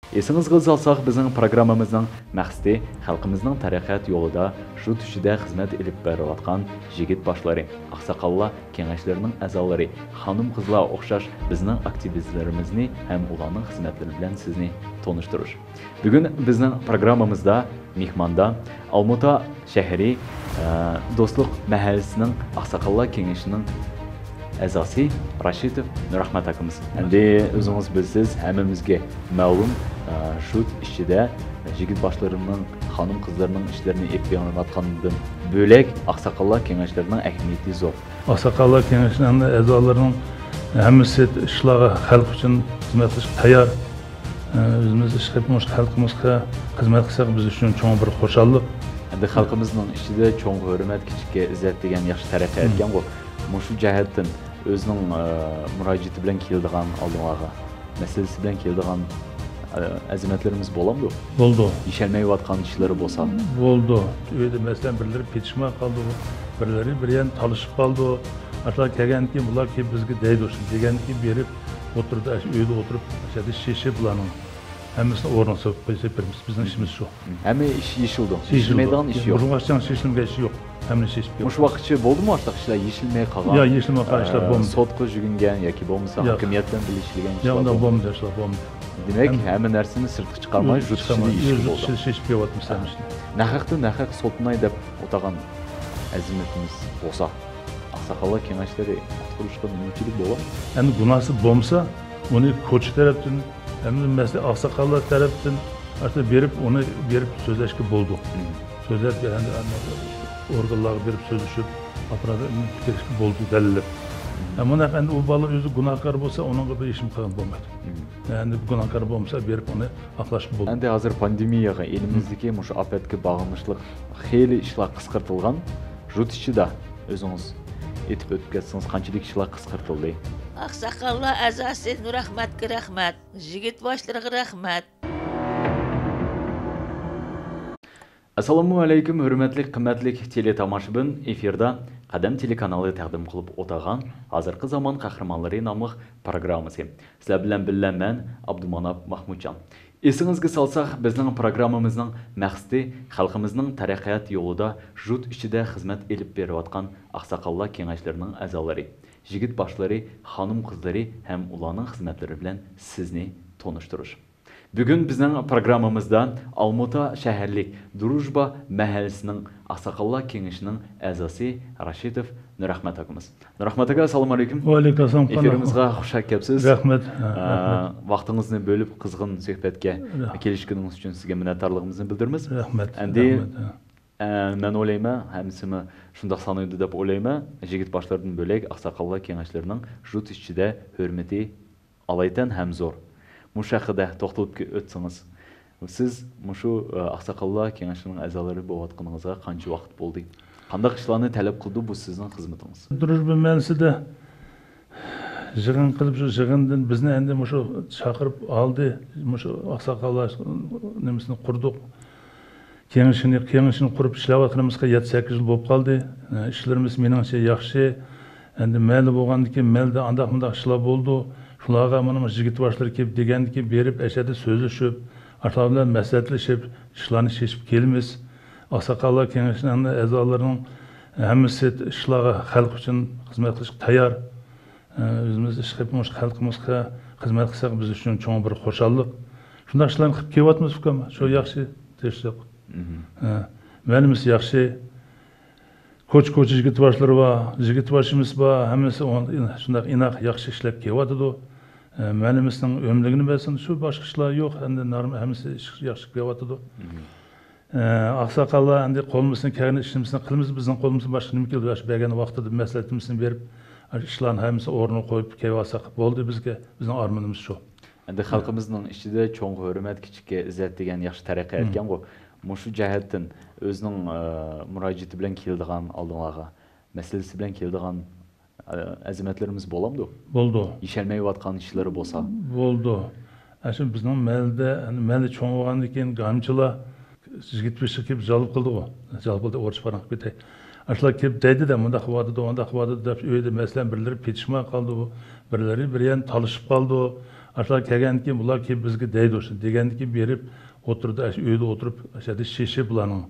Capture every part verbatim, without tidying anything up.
ئېسىڭىزگە سالساق، بىزنىڭ پروگراممىمىزنىڭ مەقسىتى خەلقىمىزنىڭ تەرەققىيات يولىدا يۇرت ئىچىدە خىزمەت ئېلىپ بېرىۋاتقان يىگىت باشلىرى، ئاقساقاللار كېڭەشلىرىنىڭ ئەزالىرى، خانىم-قىزلار ئوخشاش بىزنىڭ ئاكتىۋىستلىرىمىزنى ھەم ئۇلارنىڭ خىزمەتلىرى بىلەن سىزنى تونۇشتۇرۇش. بۈگۈن بىزنىڭ پروگراممىمىزدا مېھماندا ئالمۇتا شەھىرى، ئە، دوستلۇق مەھەللىسىنىڭ ئاقساقاللار كېڭىشىنىڭ ئەزاسى راشىتوف نۇرئەخمەت ئاكىمىز. ئەمدى ئۆزىڭىز بىلىسىز، ھەممىمىزگە مەلۇم، ئە، شۇ ئىچىدە يىگىت باشلىرىنىڭ، خانىم-قىزلىرىنىڭ ئىشلىرىنى ئېلىپ بېرىۋاتقاندىن بۆلەك ئاقساقاللار كېڭەشلىرىنىڭ ئەھمىيىتى زور. ئاقساقاللار كېڭىشىنىڭ ئەزالىرىنىڭ ھەممىسى ئىشلارغا، خەلق ئۈچۈن خىزمەت قىلىشقا تەييار. ئۆزىمىز ئىش قىلىپ، مۇشۇ خەلقىمىزگە خىزمەت قىلساق، بىز ئۈچۈن چوڭ بىر خۇشاللىق. ئەمدى خەلقىمىزنىڭ ئىچىدە چوڭغا ھۆرمەت، كىچىككە ئىززەت دېگەن ياخشى تەرەققىي ئەتكەنغۇ. مۇشۇ جەھەتتىن ئۆزىنىڭ، ئە، مۇراجىئىتى بىلەن كېلىدىغان ئالدىڭلارغا، مەسىلىسى بىلەن كېلىدىغان، ئە، ئەزىمەتلىرىمىز بولامدۇ؟ بولىدۇ. يېشەلمەيۋاتقان ئىشلىرى بولسا؟ بولىدۇ. ئۆيدە، مەسىلەن، بىرلىرى پېتىشماي قالىدۇ، بىرلىرى بىر يەردە تالىشىپ قالىدۇ. ئاشۇلار كەلگەندىن كېيىن بۇلار كېلىپ بىزگە دەيدۇ، شۇ دېگەندىن كېيىن بېرىپ ئوتتۇرىدا، ئاشۇ ئۆيدە ئوتۇرۇپ، ئاشۇ يەردە شېشىپ بۇلارنىڭ ھەممىسىنى ئورنىغا سېلىپ قويۇپ بېرىمىز. بىزنىڭ ئىشىمىز شۇ. ھەممە ئىش يېشىلىدۇ. يېشىلىدۇ. يېشىلمەيدىغان ئىش يوق. بۇرۇنغىچە يېشىلمىگەن ئىش يوق. ھەممىنى شېشىپ يوق. مۇشۇ ۋاقىتقىچە بولدىمۇ ئاشۇنداق ئىشلار يېشىلمەي قالغان؟ ياق، يېشىلمەي قالغان ئىشلار ئە، بولمىدى. سوتقا يۈگۈنگەن ياكى بولمىسا ياق. ھاكىمىيەت بىلەن بىرلىشىلگەن ياق، ئىشلار ئۇنداق بولمىدى؟ بولمىدى، ئاشۇنداق بولمىدى. دېمەك، ھەم- ھەممە نەرسىنى سىرتقا چىقارماي، يۈرۈپ يۇرت ئىچىدە چىقارماي، يېشىلىپ يۈرت بولىدۇ. ئىچىدە شېشىپ كېلىۋاتىمىز ھەممە ئىشنى. ناھەقتىن ناھەق سوتلاي دەپ ئولتۇرغان ئەزىمىتىمىز بولسا، ئاقساقاللار كېڭەشلىرى ئاختۇرۇشقا مۇمكىنچىلىك بولامدۇ؟ ئەمدى گۇناھسى بولمىسا، ئۇنى كوچا تەرەپتىن، ئەمدى مەسىلەن، ئاقساقاللار تەرەپتىن ئاشۇ بېرىپ، ئۇنى بېرىپ سۆزلەشكە بولىدۇ. مم. سۆزلەپ، ئەمدى ئورگانلارغا بېرىپ سۆزلىشىپ، ئاپپاراتنى پۈتۈشكە بولىدۇ، دەلىللەپ. مم. ئەمما ئەمدى ئۇ بالا ئۆزى گۇناھكار بولسا، ئۇنىڭغا بىر ئىشمۇ قىلغىلى بولمايدۇ. مم. ئەمدى گۇناھكار بولمىسا، بېرىپ ئۇنى ئاقلاشقا بولىدۇ. ئەمدى ھازىر پاندېمىيەگە، ئېلىمىزدىكى مۇشۇ ئاپەتكە باغلىنىشلىق خېلى ئىشلار قىسقارتىلغان. يۇرت ئىچىدە ئۆزىڭىز ئېيتىپ ئۆتۈپ كەتسىڭىز، قانچىلىك ئىشلار قىسقارتىلدى؟ ئاقساقاللار ئەزاسى نۇرئەخمەتكە رەھمەت، يىگىت باشلىرىغا رەھمەت. ئەسسالامۇ ئەلەيكۇم، ھۆرمەتلىك، قىممەتلىك تېلېتاماشىبىن، ئېفىردا قەدەم تېلېكانالى تەقدىم قىلىپ ئولتۇرغان ھازىرقى زامان قەھرىمانلىرى ناملىق پروگراممىسى. سىلەر بىلەن بىللە مەن، ئابدۇماناپ ماخمۇتجان. ئېسىڭىزگە سالساق، بىزنىڭ پروگراممىمىزنىڭ مەقسىتى خەلقىمىزنىڭ تەرەققىيات يولىدا يۇرت ئىچىدە خىزمەت ئېلىپ بېرىۋاتقان ئاقساقاللار كېڭەشلىرىنىڭ ئەزالىرى، يىگىت باشلىرى، خانىم-قىزلىرى ھەم ئۇلارنىڭ خىزمەتلىرى بىلەن سىزنى تونۇشتۇرۇش. بۈگۈن بىزنىڭ پروگراممىمىزدا ئالمۇتا شەھەرلىك دۇرۇژبا مەھەللىسىنىڭ ئاقساقاللار كېڭىشىنىڭ ئەزاسى راشىتوف نۇرئەخمەت ئاكىمىز. نۇرئەخمەت ئاكا، ئەسسالامۇ ئەلەيكۇم. ۋەئەلەيكۇم ئەسسالام. ئېفىرىمىزغا خۇش كەپسىز. رەھمەت. ھە، ئە، رەھمەت. ۋاقتىڭىزنى بۆلۈپ، قىزغىن سۆھبەتكە رەھمەت. كېلىشكىنىڭىز ئۈچۈن سىزگە مىننەتدارلىقىمىزنى بىلدۈرىمىز. رەھمەت. ئەمدى، رەھمەت. ھە. ئە، مەن ئويلايمەن، ھەممىسىمۇ شۇنداق سانايدۇ دەپ ئويلايمەن، يىگىت باشلىرىدىن بۆلەك ئاقساقاللار كېڭەشلىرىنىڭ يۇرت ئىچىدە ھۆرمىتى ئالايىتەن ھەم زور. مۇشۇ ھەققىدە توختىلىپ كۆ-، ئۆتسىڭىز. سىز مۇشۇ، ئە، ئاقساقاللار كېڭىشىنىڭ ئەزالىرى بولۇۋاتقىنىڭىزغا قانچە ۋاقىت بولدى؟ قانداق ئىشلارنى تەلەپ قىلىدۇ بۇ سىزنىڭ خىزمىتىڭىز؟ دۇرۇژبا مەھەللىسىدە يىغىن قىلىپ، شۇ يىغىندىن بىزنى ئەمدى مۇشۇ چاقىرىپ ئالدى، مۇشۇ ئاقساقاللار نېمىسىنى قۇردۇق. كېڭىشىنى، كېڭىشىنى قۇرۇپ ئىشلەۋاتقىنىمىزغا يەتتە، سەككىز يىل بولۇپ قالدى. ئە، ئىشلىرىمىز مېنىڭچە ياخشى. ئەمدى مەلە بولغاندىكىن، مەلىدە ئانداق مۇنداق ئىشلار بولىدۇ. شۇلارغا مانا مۇشۇ يىگىت باشلىرى كېلىپ دېگەندىكىن بېرىپ، ئەشەدە سۆزلىشىپ، ئاشۇلار بىلەن مەسلىھەتلىشىپ، ئىشلارنى شېشىپ كېلىمىز. ئاقساقاللار كېڭىشىنىڭ ئەزالىرىنىڭ ھەممىسى ئىشلارغا، خەلق ئۈچۈن خىزمەت قىلىشقا تەييار. ئۆزىمىز ئىش قىلىپ، مۇشۇ خەلقىمىزگە خىزمەت قىلساق، بىز ئۈچۈن چوڭ بىر خۇشاللىق. شۇنداق ئىشلارنى قىلىپ كېلىۋاتىمىز، ئۇكام. شۇ ياخشى، تىرىشچىلىق. مم. ھە. مەلىمىز ياخشى. كوچا-كوچا يىگىت باشلىرى بار، يىگىت باشىمىز بار، ھەممىسى ئون-، شۇنداق ئىناق، ياخشى ئىشلەپ كېلىۋاتىدۇ. ئە، مەلىمىزنىڭ ئۆملۈكىنى بەرسۇن، شۇ باشقا ئىشلار يوق، ئەمدى نارم-، ھەممىسى ئىش ياخشى كېلىۋاتىدۇ. مم. ئە، ئاقساقاللار ئەمدى قولىمىزدىن كەلگەن ئىشىمىزنى قىلىمىز، بىزنىڭ قولىمىزدىن باشقا نېمە كېلىدۇ؟ ئاشۇ بەرگەن ۋاقتىدا مەسلىھەتىمىزنى بېرىپ، ئاشۇ ئىشلارنى ھەممىسىنى ئورنىغا قويۇپ كېلىۋالساق بولدى بىزگە، بىزنىڭ ئارمىنىمىز شۇ. ئەمدى خەلقىمىزنىڭ ئىچىدە چوڭغا ھۆرمەت، كىچىككە ئىززەت دېگەن ياخشى تەرەققىي مم. ئەتكەنغۇ. مۇشۇ جەھەتتىن ئۆزىنىڭ، ئە، مۇراجىئىتى بىلەن كېلىدىغان ئالدىڭلارغا، مەسىلىسى بىلەن كېلىدىغان ئە، ئەزىمەتلىرىمىز بولامدۇ؟ بولىدۇ. يېشەلمەيۋاتقان ئىشلىرى بولسا؟ بولىدۇ. ئاشۇ بىزنىڭ مەھەللىدە، مەھەللە چوڭ بولغاندىن كېيىن گامچىلار يىگىت بېشىغا كېلىپ جالپ قىلدىغۇ. جالپ قىلدى، ئورۇسچە پاراڭ قىلىپ كېتەي. ئاشۇلار كېلىپ دەيدۇ-دە، مۇنداق قىلىۋاتىدۇ، ئانداق قىلىۋاتىدۇ دەپ، ئۆيدە مەسىلەن، بىرلىرى پېتىشماي قالىدۇ، بىرلىرى بىر يەردە تالىشىپ قالىدۇ. ئاشۇلار كەلگەندىن كېيىن بۇلار كېلىپ بىزگە دەيدۇ، شۇ دېگەندىن كېيىن بېرىپ ئوتتۇرىدا، ئاشۇ ئۆيدە ئوتۇرۇپ، ئاشۇ يەردە شېشىپ بۇلارنىڭ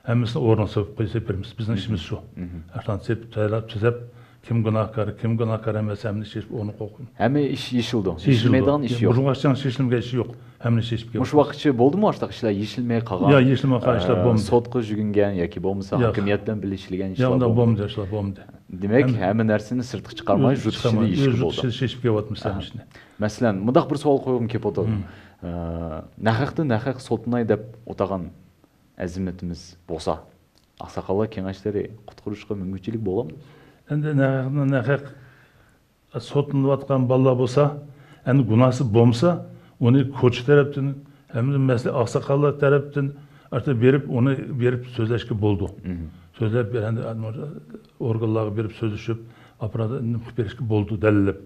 ھەممىسىنى ئورنىغا سېلىپ قويسا بېرىمىز. بىزنىڭ ئىشىمىز شۇ. ئاشۇلارنى سېلىپ تەييارلاپ تۈزەپ، كىم گۇناھكار، كىم گۇناھكار ئەمەس، ھەممىنى شېشىپ ئورنىغا قويۇپ قويىمىز. ھەممە ئىش يېشىلدى. يېشىلمەيدىغان ئىش يوق. بۇرۇنغا چاغ شېشىلمىگەن ئىش يوق. ھەممىنى شېشىپ كېلىپ. مۇشۇ ۋاقىتقىچە بولدىمۇ ئاشۇنداق ئىشلار يېشىلمەي قالغان؟ يا، يېشىلمەي قالغان ئىشلار ئە، بولمىدى. سوتقا يۈگۈنگەن ياكى بولمىسا ياق. ھاكىمىيەت بىلەن بىلىشىلگەن يا، ئىشلار ئۇنداق بولمىدى. بولمىدى، ئىشلار بولمىدى. دېمەك، ھەم-، ھەممە نەرسىنى سىرتقا چىقارماي، يۇرت ئىچىدە يېشىپ بولدى. شېشىپ كېلىۋاتىمىز ھەممە ئىشنى. مەسىلەن، مۇنداق بىر سوئال قويغۇم كېلىپ ئولتۇردى. ئە، ناھەقتىن ناھەق سوتلاي دەپ ئولتۇرغان ئەزىمىتىمىز بولسا، ئاقساقاللار كېڭەشلىرى قۇتقۇرۇشقا مۇمكىنچىلىك بولامدۇ؟ ئەمدى ناھەقنى ناھەق سوتلىنىۋاتقان بالىلار بولسا، ئەمدى گۇناھسى بولمىسا، ئۇنى كوچا تەرەپتىن، ھەمدە مەسىلەن، ئاقساقاللار تەرەپتىن، ئاشۇ بېرىپ، ئۇنى بېرىپ سۆزلەشكە بولىدۇ. سۆزلەپ، ئەمدى ئورگانلارغا بېرىپ سۆزلىشىپ، ئاپپارات نېمە قىلىپ بېرىشكە بولىدۇ، دەلىللەپ.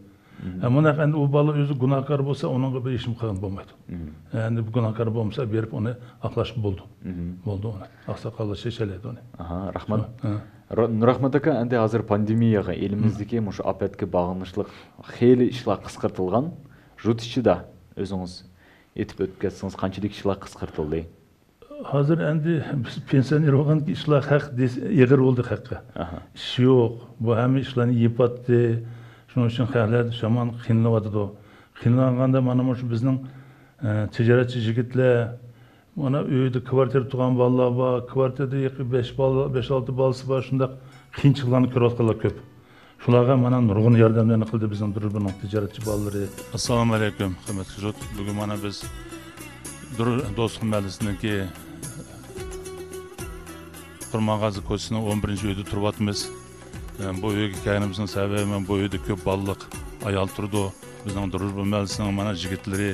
ئەمما ئەمدى ئۇ بالا ئۆزى گۇناھكار بولسا، ئۇنىڭغا بىر ھېچنېمە قىلغىلى بولمايدۇ. ئەمدى بۇ گۇناھكار بولمىسا، بېرىپ ئۇنى ئاقلاشقا بولىدۇ. بولىدۇ ئۇنى. ئاقساقاللار شېشەلەيدۇ ئۇنى. ئاھا، رەھمەت. شۇ، ھە. را-، نۇرئەخمەت ئاكا، ئەمدى ھازىر پاندېمىيەگە، ئېلىمىزدىكى مۇشۇ ئاپەتكە باغلىنىشلىق خېلى ئىشلار قىسقارتىلغان. يۇرت ئىچىدە ئۆزىڭىز ئېيتىپ ئۆتۈپ كەتسىڭىز، قانچىلىك ئىشلار قىسقارتىلدى؟ ھازىر ئەمدى بىز پېنسىيونېر بولغاندىكىن ئىشلار خەق دېسە ئېغىر بولدى خەققە. ئىش يوق. بۇ ھەممە ئىشلارنى يېپىۋەتتى. شۇنىڭ ئۈچۈن خەقلەر شامان قىينىلىۋاتىدۇ. قىينالغاندا مانا مۇشۇ بىزنىڭ، ئە، تىجارەتچى يىگىتلەر، مانا ئۆيدە كۋارتىرا تۇرغان بالىلار بار، كۋارتىرىدا يېقى بەش بالا، بەش-ئالتە بالىسى بار، شۇنداق قىيىنچىلىقلارنى كۆرۈۋاتقانلار كۆپ. شۇلارغا مانا نۇرغۇن ياردەملەرنى قىلدى بىزنىڭ دۇرۇبىنىڭ تىجارەتچى بالىلىرى. ئەسسالامۇئەلەيكۇم، ھۆرمەتلىك يۇرت. بۈگۈن مانا بىز دۇر-، دوستلۇق مەھەللىسىنىڭكى قۇرمانغازى كوچىسىنىڭ ئون بىرىنچى ئۆيىدە تۇرۇۋاتىمىز. بۇ ئۆيگە كەلگىنىمىزنىڭ سەۋەبى، مەن بۇ ئۆيدە كۆپ بالىلىق ئايال تۇرىدۇ. بىزنىڭ دۇرۇژبا مەھەللىسىنىڭ مانا يىگىتلىرى،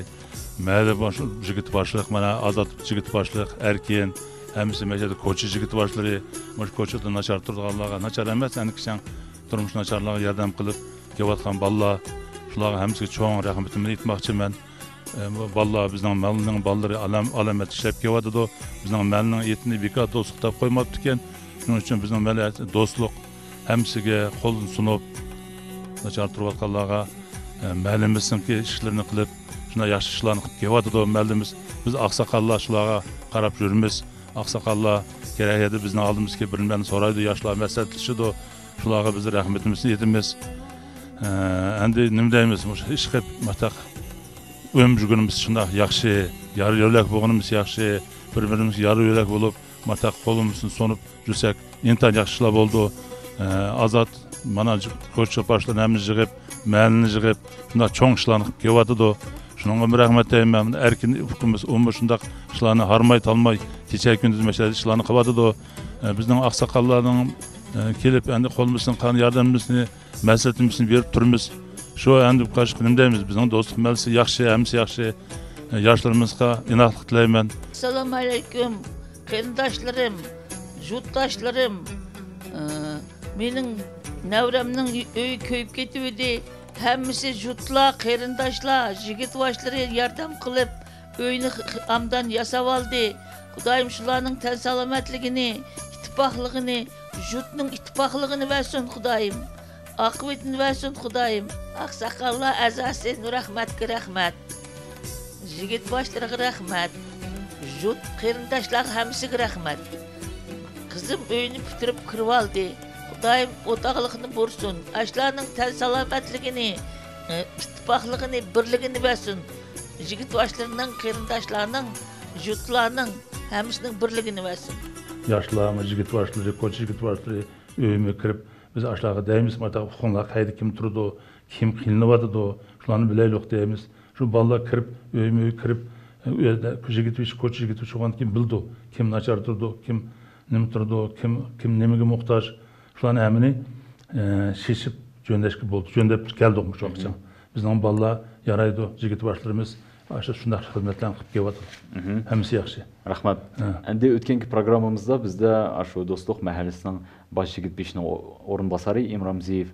مەھەللە باش-، يىگىت باشلىق، مانا ئازاد يىگىت باشلىق، ئەركىن، ھەممىسى مەشەدە كوچا يىگىت باشلىرى، مۇشۇ كوچىدا ناچار تۇرىدىغانلارغا، ناچار ئەمەس، ئەنە كىشەن تۇرمۇشى ناچارلارغا ياردەم قىلىپ كېلىۋاتقان بالىلار، شۇلارغا ھەممىسىگە چوڭ رەھمىتىمنى ئېيتماقچىمەن. ئە، بۇ بالىلار بىزنىڭ مەھەللىنىڭ بالىلىرى ئالام-، ئالامەت ئىشلەپ كېلىۋاتىدۇ. بىزنىڭ مەھەللىنىڭ ئېتىنى بىكار دوستلۇق دەپ قويماپتىكەن. شۇنىڭ ئۈچۈن بىزنىڭ مەھەللە دوستلۇق ھەممىسىگە قولىنى سۇنۇپ، ناچار تۇرۇۋاتقانلارغا، ئە، مەھەللىمىزنىڭكى ئىشلىرىنى قىلىپ، شۇنداق ياخشى ئىشلارنى قىلىپ كېلىۋاتىدۇ مەھەللىمىز. بىز ئاقساقاللار شۇلارغا قاراپ يۈرىمىز. ئاقساقاللار كېرەك يەردە بىزنىڭ ئالدىمىزدىكى بىر نېمىلەرنى سورايدۇ، ياشلار مەسلىھەتلىشىدۇ. شۇلارغا بىز رەھمىتىمىزنى ئېيتىمىز. ئە، ئەمدى نېمە دەيمىز؟ مۇشۇ ئىشقىلىپ ماتاق ئۆمۈپ يۈرگىنىمىز شۇنداق ياخشى، يار يۆلەك بولغىنىمىز ياخشى، بىر بىرىمىزگە يار يۆلەك بولۇپ، ماتاق قولىمىزنى سۇنۇپ يۈرسەك، ئىنتايىن ياخشى ئىشلار بولىدۇ. ئە، ئازاد، مانا، كوچا باشلىرىنى ھەممىنى يىغىپ، مەھەللىنى يىغىپ، شۇنداق چوڭ ئىشلارنى قىلىپ كېلىۋاتىدۇ. شۇنىڭغا بىر رەھمەت دەيمەن. ئەركىن ئۇكىمىز، ئۇمۇ شۇنداق ئىشلارنى ھارماي تالماي، كېچە كۈندۈز مەشەدە ئىشلارنى قىلىۋاتىدۇ. ئە، بىزنىڭ ئاقساقاللارنىڭ، ئە، كېلىپ، ئەمدى قولىمىزدىن قالغان ياردىمىمىزنى، مەسلىھەتىمىزنى بېرىپ تۇرىمىز. شۇ ئەمدى باشقا نېمە دەيمىز؟ بىزنىڭ دوستلۇق مەھەللىسى ياخشى، ھەممىسى ياخشى. ئە، ياشلىرىمىزغا ئىناقلىق تىلەيمەن. ئەسسالامۇئەلەيكۇم، قېرىنداشلىرىم، يۇرتداشلىرىم. ئە، مېنىڭ نەۋرەمنىڭ ئۆيى كۆيۈپ كېتىۋىدى. ھەممىسى يۇرتلار، قېرىنداشلار، يىگىت باشلىرى ياردەم قىلىپ، ئۆينى خ-، خ-، ئابدان ياساۋالدى. خۇدايىم شۇلارنىڭ تەن سالامەتلىكىنى، ئىتتىپاقلىقىنى، يۇرتنىڭ ئىتتىپاقلىقىنى بەرسۇن خۇدايىم. ئاقىۋىتىنى بەرسۇن خۇدايىم. ئاقساقاللار ئەزاسى نۇرئەخمەتكە رەھمەت. يىگىت باشلىرىغا رەھمەت. يۇرت قېرىنداشلارغا ھەممىسىگە رەھمەت. قىزىم ئۆينى پۈتتۈرۈپ كىرىۋالدى. خۇدايىم ئوتاقلىقنى بۇرسۇن. ئاشۇلارنىڭ تەن سالامەتلىكىنى، ئىتتىپاقلىقىنى، بىرلىكىنى بەرسۇن. يىگىت باشلىرىنىڭ، قېرىنداشلارنىڭ، يۇرتلارنىڭ ھەممىسىنىڭ بىرلىكىنى بەرسۇن. ياشلارمۇ، يىگىت باشلىرى، كوچا يىگىت باشلىرى ئۆيىمىزگە كىرىپ، بىز ئاشۇلارغا دەيمىز، مانا ئۇكىڭلار قەيەردە كىم تۇرىدۇ، كىم قىينىلىۋاتىدۇ، شۇلارنى بىلەيلۇق دەيمىز. شۇ بالىلار كىرىپ، ئۆيمۇ ئۆي كىرىپ، ئۆيدە يىگىت ئىش، كوچا يىگىت ئىش بولغاندىن كېيىن بىلىدۇ، كىم ناچار تۇرىدۇ، كىم نېمە تۇرىدۇ، كىم، كىم نېمىگە موھتاج. شۇلارنى ھەممىنى، ئە، شېشىپ جۆندەشكە بولدى. جۆندەپ كەلدۇق مۇشۇ ۋاقىتقىچە. بىزنىڭ بالىلار يارايدۇ، يىگىت باشلىرىمىز ئاشۇ شۇنداق خىزمەتلەرنى قىلىپ كېلىۋاتىدۇ. ھەممىسى ياخشى. رەھمەت. ھە. ئەمدى ئۆتكەنكى پروگراممىمىزدا بىزدە ئاشۇ دوستلۇق مەھەللىسىنىڭ باش يىگىت بېشىنىڭ ئو-، ئورۇنباسارى ئىمرامزىيېۋ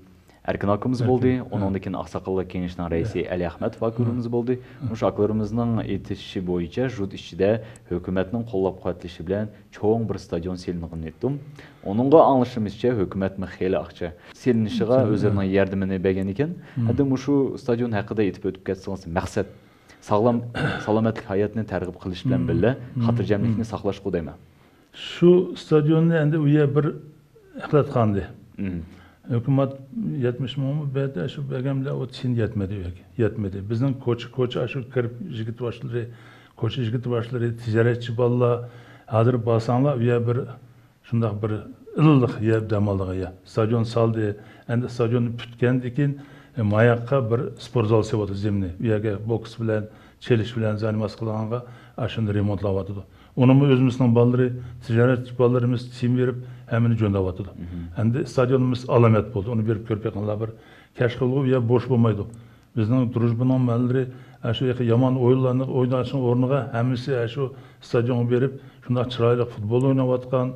ئەركىن ئاكىمىز بولدى. ئۇنىڭدىن كېيىن ئاقساقاللار كېڭىشىنىڭ رەئىسى ئەلى ئەخمەتوف ئاكىلىرىمىز بولدى. مۇشۇ ئاكىلىرىمىزنىڭ ئېيتىشى بويىچە، ژۇت ئىچىدە ھۆكۈمەتنىڭ قوللاپ-قۇۋۋەتلىشى بىلەن چوڭ بىر ئىستادىيون سېلىنغىنىنى ئېيتتىم. ئۇنىڭغا ئاڭلىشىمىزچە، ھۆكۈمەتمۇ خېلى ئاقچا سېلىنىشىغا ئۆزلىرىنىڭ ياردىمىنى بەرگەنىكەن. ئەمدى مۇشۇ ئىستادىيون ھەققىدە ئېيتىپ ئۆتۈپ كەتسىڭىز، مەقسەت، ساغلام سالامەتلىك ھاياتنى تەرغىب قىلىش بىلەن بىللە، خاتىرجەملىكنى ساقلاشقۇ دەيمەن. شۇ ئىستادىيوننى ئەمدى ئۇ يەر بىر ئەخلەتخانىدى. ھۆكۈمەت يەتمىش مىڭمۇ بەردى، شۇ بەرگەنلەر ئۇ تىيىن يەتمىدى ئۇ يەرگە. يەتمىدى. بىزنىڭ كوچا، كوچا شۇ كىرىپ يىگىت باشلىرى، كوچا يىگىت باشلىرى، تىجارەتچى بالىلار، ھازىر بارساڭلار ئۇ يەر بىر شۇنداق بىر ئىللىق يەر، دەم ئالىدىغان يەر. ئىستادىيون سالدى. ئەمدى ئىستادىيوننى پۈتكەندىن كېيىن، ئە، ماياققا بىر سپورت زال سېلىۋاتىدۇ زېمىننى. ئۇ يەرگە بوكس بىلەن، چېلىش بىلەن زانىماس قىلغانغا ئاشۇنى رېمونتلاۋاتىدۇ. ئۇنىمۇ ئۆزىمىزنىڭ بالىلىرى، تىجارەت بالىلىرىمىز تىيىن بېرىپ ھەممىنى جۆندەۋاتىدۇ. ئەمدى ئىستادىيونىمىز ئالامەت بولدى. ئۇنى بېرىپ كۆرۈپ بېقىڭلار، بىر كەچ قىلغۇ يەر بوش بولمايدۇ. بىزنىڭ دۇرۇژبىنىڭ مەللىرى ئاشۇ يامان ئويۇنلارنى ئويناشنىڭ ئورنىغا ھەممىسى ئاشۇ ئىستادىيونغا بېرىپ، شۇنداق چىرايلىق فۇتبول ئويناۋاتقان،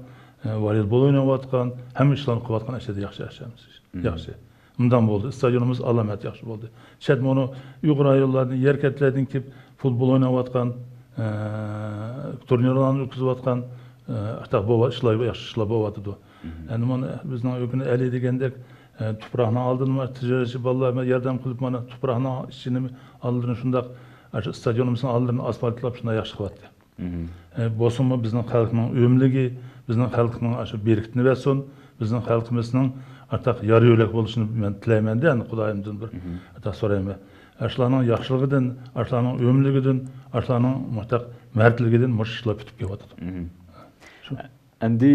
ئە، ۋولېيبول ئويناۋاتقان، ھەممە ئىشلارنى قىلىۋاتقان ئەسلىدە ياخشى، ياخشى ھەممىسى. ياخشى. ئۇنداق بولدى. ئىستادىيونىمىز ئالامەت ياخشى بولدى. چەت مۇنۇ ئۇيغۇر رايونلاردىن، يەر كەنتلەردىن كېلىپ فۇتبول ئويناۋاتقان، ئە، تۇرنىرلارنى ئۆتكۈزۈۋاتقان، ئە، ئاتاق بولۇۋات-، ئىشلار، ياخشى ئىشلار بولۇۋاتىدۇ. ئەمدى مانا بىزنىڭ ئۆگىنى ئەلى دېگەندەك، ئە، تۇپراقنىڭ ئالدىنى مانا تىجارەتچى بالىلار ياردەم قىلىپ، مانا تۇپراقنىڭ ئىچىنى ئالدىنى شۇنداق، ئاشۇ ئىستادىيونىمىزنىڭ ئالدىنى ئاسفالتلاپ شۇنداق ياخشى قىلىۋاتتى. ئە، بولسىمۇ بىزنىڭ خەلقنىڭ ئۆملۈكى، بىزنىڭ خەلقنىڭ ئاشۇ بېرىكىتىنى بەرسۇن، بىزنىڭ خەلقىمىزنىڭ ئارتاق يار يۆلەك بولۇشىنى مەن تىلەيمەن-دە، ئەمدى خۇدايىمدىن بىر ئاتاق سورايمەن. ئاشۇلارنىڭ ياخشىلىقىدىن، ئاشۇلارنىڭ ئۆملۈكىدىن، ئاشۇلارنىڭ مۇشتاق مەردلىكىدىن مۇشۇ ئىشلار پۈتۈپ كېلىۋاتىدۇ. شۇ. ئەمدى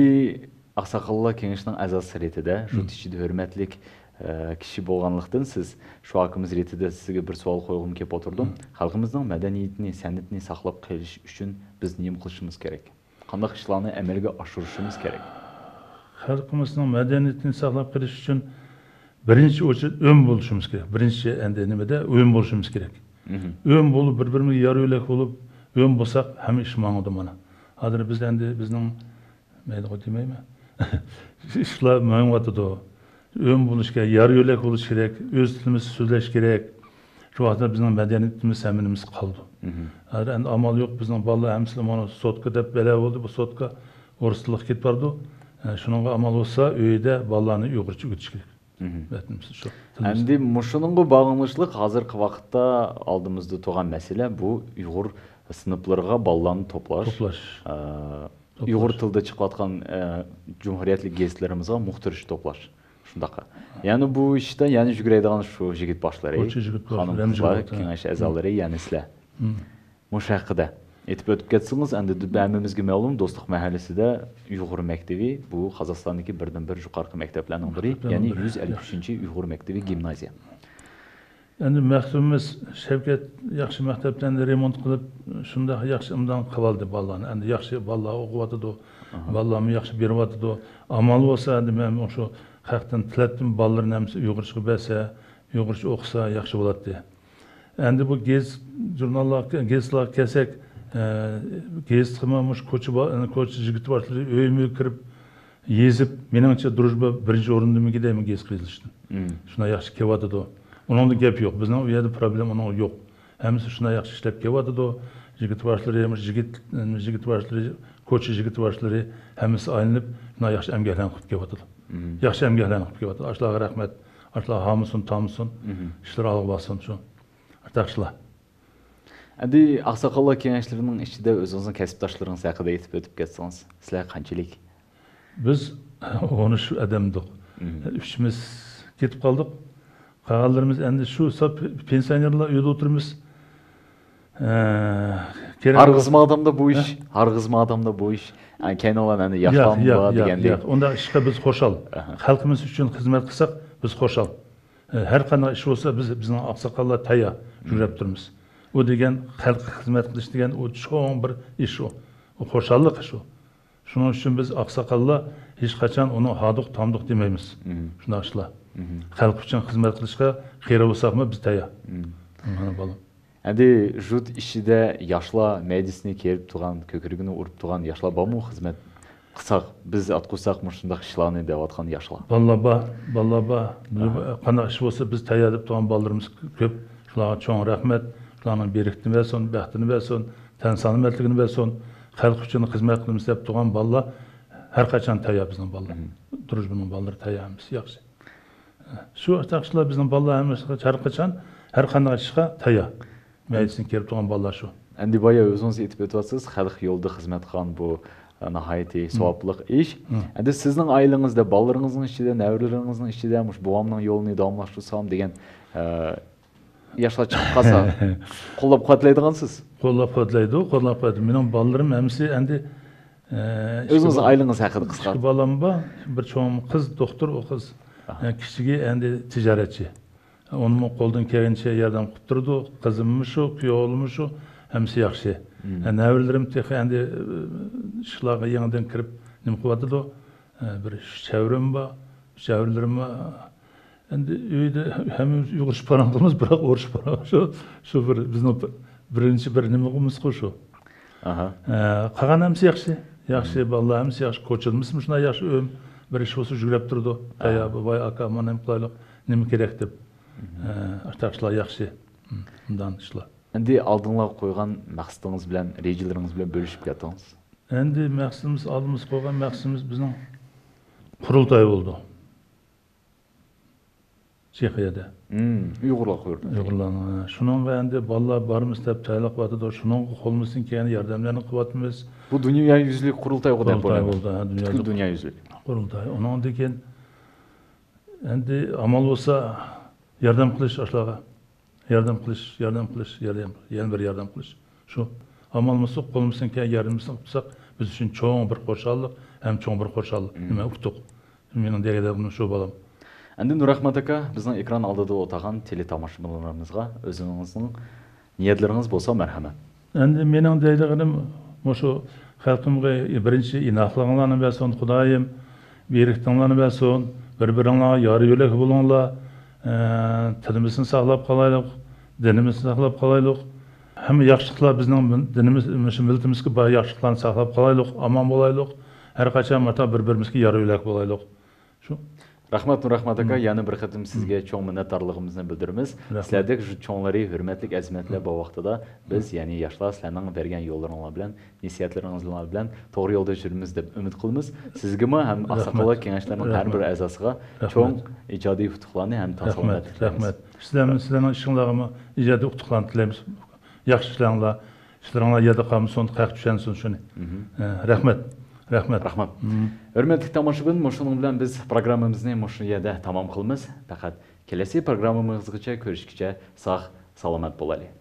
ئاقساقاللار كېڭىشىنىڭ ئەزاسى رېتىدە، شۇ تىچىدە ھۆرمەتلىك، ئە، كىشى بولغانلىقتىن، سىز شۇ ئاكىمىز رېتىدە سىزگە بىر سوئال قويغۇم كېلىپ ئولتۇردۇم. خەلقىمىزنىڭ مەدەنىيىتىنى، سەنئىتىنى ساقلاپ قېلىش ئۈچۈن بىز نېمە قىلىشىمىز كېرەك؟ قانداق ئىشلارنى ئەمەلگە ئاشۇرۇشىمىز كېرەك؟ خەلقىمىزنىڭ مەدەنىيىتىنى ساقلاپ قېلىش ئۈچۈن بىرىنچى ئوچۇر ئۆم بولۇشىمىز كېرەك. بىرىنچى ئەندى نېمىدە ئۆم بولۇشىمىز كېرەك. ئۆم بولۇپ، بىر-بىرىمىزگە يار يۆلەك بولۇپ، ئۆم بولساق، ھەممە ئىش ماڭىدۇ مانا. ھازىر بىز ئەندى بىزنىڭ، مەيلىغۇ دېمەيمەن. ئىشلار مېڭىۋاتىدۇ. ئۆم بولۇشقا، يار يۆلەك بولۇش كېرەك، ئۆز تىلىمىزدا سۆزلەش كېرەك. شۇ ۋاقىتتا بىزنىڭ مەدەنىيىتىمىز ھەممىمىز قالىدۇ. ھازىر ئەندى ئامال يوق، بىزنىڭ بالىلار ھەممىسى مانا سوتكا دەپ بەلە بولدى، بۇ سوتكا ئورۇس تىلىغا كېتىپ بارىدۇ. ئە، شۇنىڭغا ئامال بولسا، ئۆيدە بالىلارنى ئۇيغۇرچە ئۆگىتىش كېرەك. ۋەتىنىمىز شۇ. ئەمدى مۇشۇنىڭغا باغلىنىشلىق ھازىرقى ۋاقىتتا ئالدىمىزدا تۇرغان مەسىلە بۇ ئۇيغۇر سىنىپلىرىغا بالىلارنى توپلاش. توپلاش. ئە، توپلاش. ئۇيغۇر تىلىدا چىقىۋاتقان، ئە، جۇمھۇرىيەتلىك گېزىتلىرىمىزغا مۇختىرىش توپلاش. شۇنداق. يەنى بۇ ئىشتا يەنە يۈگرەيدىغان شۇ يىگىت باشلىرى، كوچا يىگىت باشلىرى، خانىم قىزلار، كېڭەش ئەزالىرى، يەنى سىلەر. مۇشۇ ھەققىدە ئېيتىپ ئۆتۈپ كەتسىڭىز، ئەمدى ھەممىمىزگە مەلۇم، دوستلۇق مەھەللىسىدە ئۇيغۇر مەكتىۋى، بۇ قازاقىستاندىكى بىردىنبىر يۇقىرىقى مەكتەپلەرنىڭ بىرى، يەنى يۈز ئەللىك ئۈچىنچى ئۇيغۇر مەكتىۋى گىمنازىيە. ئەمدى مەقسىتىمىز شەۋكەت ياخشى مەكتەپلەرنى رېمونت قىلىپ، شۇنداق ياخشى ئىمدان قىلىۋالدى بالىلارنى. ئەمدى ياخشى بالىلار ئوقۇۋاتىدۇ، بالىلارمۇ ياخشى بېرىۋاتىدۇ. ئامال بولسا، ئەمدى مەن شۇ خەقتىن تىلەتتىم، بالىلىرىنى ھەممىسى ئۇيغۇرچىغا بەرسە، ئۇيغۇرچە ئوقۇسا ياخشى بولاتتى. ئەمدى بۇ گېزىت، ژۇرناللارغا، گېزىتلارغا كەلسەك، ئە، گېزىتقىمۇ مۇشۇ كوچا با-، كوچا يىگىت باشلىرى ئۆيمۇ كىرىپ يېزىپ، مېنىڭچە، دۇرۇژبا بىرىنچى ئورۇندىمىكى دەيمەن گېزىت يېزىشتىن. شۇنداق ياخشى كېلىۋاتىدۇ. ئۇنىڭدا گەپ يوق. بىزنىڭ ئۇ يەردە پروبلېما ئۇنىڭ يوق. ھەممىسى شۇنداق ياخشى ئىشلەپ كېلىۋاتىدۇ. يىگىت باشلىرى، مۇشۇ يىگىت، يىگىت باشلىرى، كوچا يىگىت باشلىرى ھەممىسى ئايلىنىپ، شۇنداق ياخشى ئەمگەكلەرنى قىلىپ كېلىۋاتىدۇ. ياخشى ئەمگەكلەرنى قىلىپ كېلىۋاتىدۇ. ئاشۇلارغا رەھمەت. ئاشۇلار ھامىسۇن، تامىسۇن. ئىشلىرى ئالغا بارسۇن شۇ. ئارتۇقچىلار. ئەمدى ئاقساقاللار كېڭەشلىرىنىڭ ئىچىدە ئۆزىڭىزنىڭ كەسىپداشلىرىڭىز ھەققىدە ئېيتىپ ئۆتۈپ كەتسىڭىز، سىلەر قانچىلىك؟ بىز ئون ئۈچ ئادەمدۇق. ئۈچىمىز كېتىپ قالدۇق. قالغانلىرىمىز ئەمدى شۇ ساپ پېنسىيونېرلار ئۆيدە ئولتۇرىمىز. ئە، كېرەك ھارغىزما ئادەمدە بۇ ئىش، ھە؟ ھارغىزما ئادەمدە بۇ ئىش. ئە، كەينىڭلار ئەمدى ياق، ياشلارمۇ ياق، بار ياق، دېگەندەك. ياق. ئۇنداق ئىشقا بىز خۇشال. ئەھە. خەلقىمىز ئۈچۈن خىزمەت قىلساق، بىز خۇشال. ئە، ھەر قانداق ئىش بولسا، بىز، بىزنىڭ ئاقساقاللار تەييار، يۈرۈپ تۇرىمىز. ئۇ دېگەن خەلققە خىزمەت قىلىش دېگەن ئۇ چوڭ بىر ئىش ئۇ. ئۇ خۇشاللىق ئىش ئۇ. شۇنىڭ ئۈچۈن بىز ئاقساقاللار ھېچقاچان ئۇنى ھادۇق، تامدۇق دېمەيمىز. شۇنداق ئىشلار. خەلق ئۈچۈن خىزمەت قىلىشقا قېرى بولساقمۇ بىز تەييار. مانا بالام. ئەمدى ژۇت ئىچىدە ياشلار مەيدىسىنى كېرىپ تۇرغان، كۆكرىكىنى ئۇرۇپ تۇرغان ياشلار بارمۇ خىزمەت قىلساق، بىز ئاتقۇزساق مۇشۇنداق ئىشلارنى دەۋاتقان ياشلار. بالىلار بار، بالىلار بار. بىز قانداق ئىش بولسا بىز تەييار دەپ تۇرغان بالىلىرىمىز كۆپ. شۇلارغا چوڭ رەھمەت. شۇلارنىڭ بېرىكىتىنى بەرسۇن، بەختىنى بەرسۇن، تەن سالامەتلىكىنى بەرسۇن. خەلق ئۈچۈن خىزمەت قىلىمىز دەپ تۇرغان بالىلار ھەر قاچان تەييار بىزنىڭ بالىلار. مم. دۇرۇژبىنىڭ بالىلىرى تەييار ھەممىسى ياخشى. شۇ ئىشلار بىزنىڭ بالىلار ھەممىسى ھەر قاچان، ھەر قانداق ئىشقا تەييار. مەيدىسىنى كېرىپ تۇرغان بالىلار شۇ. ئەمدى بايا ئۆزىڭىز ئېيتىپ ئۆتۈۋاتىسىز، خەلق يولىدا خىزمەت قىلغان بۇ، ئە، ناھايىتى مم. ساۋابلىق ئىش. مم. ئەمدى سىزنىڭ ئائىلىڭىزدە، بالىلىرىڭىزنىڭ ئىچىدە، نەۋرىلىرىڭىزنىڭ ئىچىدە مۇشۇ بوۋامنىڭ يولىنى داۋاملاشتۇرسام دېگەن، ئە، ياشلار چىقىپ قالسا، قوللاپ قۇۋۋەتلەيدىغانسىز؟ قوللاپ قۇۋۋەتلەيدۇ، قوللاپ قۇۋۋەتلەيدۇ. مېنىڭ بالىلىرىم ھەممىسى ئەمدى، ئە، ئۆزىڭىزنىڭ ئائىلىڭىز ھەققىدە قىسقا. ئىككى بالام بار، بىر چوڭ قىز، دوختۇر، ئۇ قىز. ئاھا. ئە، كىچىكى ئەمدى تىجارەتچى. ئۇنىمۇ قولدىن كەلگىنىچە ياردەم قىلىپ تۇرىدۇ. قىزىممۇ شۇ، كۈيئوغلۇممۇ شۇ، ھەممىسى ياخشى. مم. ئە، نەۋرىلىرىم تېخى ئەمدى، ئە، ئىشلارغا يېڭىدىن كىرىپ نېمە قىلىۋاتىدۇ. ئە، بىر ئۈچ چەۋرىم بار، ئۈچ چەۋرىلىرىم بار. ئەمدى ئۆيدە ھەممىمىز ئۇرۇشۇپ پاراڭ قىلىمىز، بىراق ئۇرۇشۇپ پاراڭ شۇ، شۇ بىر بىزنىڭ بىرىنچى بىر نېمىمىزغۇ شۇ. ئاھا. ئە، قالغان ھەممىسى ياخشى. ياخشى، مم. بالىلار ھەممىسى ياخشى. كوچىدىمۇ مۇشۇنداق ياخشى ئۆيۈم. بىر ئىش بولسا يۈگرەپ تۇرىدۇ. ئاھا. ئەي، بوۋاي، ئاكا، مانا نېمە قىلايلۇق، نېمە كېرەك دەپ. مم. ئە، ئاشۇنداق ئىشلار ياخشى. مم، مۇنداق ئىشلار. ئەمدى ئالدىڭلارغا قويغان مەقسىتىڭىز بىلەن، رېجىلىرىڭىز بىلەن بۆلۈشۈپ كەتتىڭىز. ئەمدى مەقسىتىمىز، ئالدىمىزغا قويغان مەقسىتىمىز بىزنىڭ قۇرۇلتاي بولىدۇ. چېخىيەدە. مم، ئۇيغۇرلار قۇرۇلتايى. ئۇيغۇرلارنىڭ، ھە. شۇنىڭغا ئەمدى بالىلار بارمىز دەپ تەييارلىق قىلىۋاتىدۇ. شۇنىڭغا قولىمىزدىن كەلگەن ياردەملەرنى قىلىۋاتىمىز. بۇ دۇنيا يۈزلۈك قۇرۇلتاي غۇدەك قۇرۇلتاي بولدى. بولدى، ھە، دۇنيا پۈتكۈل يۈزلۈك. دۇنيا يۈزلۈك. قۇرۇلتاي. ئۇنىڭدىن كېيىن ئەمدى ئامال بولسا ياردەم قىلىش ئاشۇلارغا. ياردەم قىلىش، ياردەم قىلىش، ياردەم، يەنە بىر ياردەم قىلىش. شۇ ئامال بولسا قولىمىزدىن كەلگەن ياردىمىمىزنى قىلساق، بىز ئۈچۈن چوڭ بىر خۇشاللىق ھەم چوڭ بىر خۇشاللىق. مم. نېمە، ئۇتۇق. مېنىڭ دېگەنلىرىم شۇ، بالام. ئەمدى نۇرئەخمەت ئاكا، بىزنىڭ ئېكران ئالدىدا ئولتۇرغان تېلېتاماشىبىنلىرىمىزغا ئۆزىڭىزنىڭ نىيەتلىرىڭىز بولسا مەرھەمەت. ئەمدى مېنىڭ دەيدىغىنىم مۇشۇ خەلقىمگە بىرىنچى ئىناقلىقىڭلارنى بەرسۇن خۇدايىم، بېرىكىتىڭلارنى بەرسۇن، بىر-بىرىڭلارغا يار-يۆلەك بولۇڭلار، ئە، تىلىمىزنى ساقلاپ قالايلۇق، دىنىمىزنى ساقلاپ قالايلۇق. ھەممە ياخشىلىقلار بىزنىڭ دىنىمىز، مۇشۇ مىللىتىمىزگە بار ياخشىلىقلارنى ساقلاپ قالايلۇق، ئامان بولايلۇق. ھەر قاچان ماتا بىر-بىرىمىزگە يار-يۆلەك بولايلۇق. شۇ. رەھمەت، نۇرئەخمەت ئاكا، مم. يەنە بىر قېتىم سىزگە مم. چوڭ مىننەتدارلىقىمىزنى بىلدۈرىمىز. رەھمەت. سىلەردەك شۇ چوڭلىرى، ھۆرمەتلىك ئەزىمەتلەر مم. بار ۋاقتىدا بىز، مم. يەنى ياشلار، سىلەرنىڭ بەرگەن يوللىرىڭلار بىلەن، نەسىھەتلىرىڭلار بىلەن توغرا يولدا يۈرىمىز دەپ ئۈمىد قىلىمىز. سىزگىمۇ ھەم رەھمەت. ئاقساقاللار كېڭەشلىرىنىڭ ھەر بىر رەھمەت. ئەزاسىغا رەھمەت. چوڭ ئىجادىي ئۇتۇقلارنى ھەم رەھمەت. تاسالمەتلەرنى تىلەيمىز. رەھمەت. سىلەرنىڭ، سىلەرنىڭ ئىشىڭلارغىمۇ ئىجادىي ئۇتۇقلارنى تىلەيمىز. ياخشى ئىشلىرىڭلار، ئىشلىرىڭلار يەردە قالمىسۇن، خەق چۈشەنسۇن شۇنى. مم. ئە، رەھمەت. رەھمەت. رەھمەت. مم. ھۆرمەتلىك تاماشىبىن، مۇشۇنىڭ بىلەن بىز پروگراممىمىزنى مۇشۇ يەردە تامام قىلىمىز. پەقەت كېلەسى پروگراممىمىزغىچە كۆرۈشكىچە ساق، سالامەت بولايلى.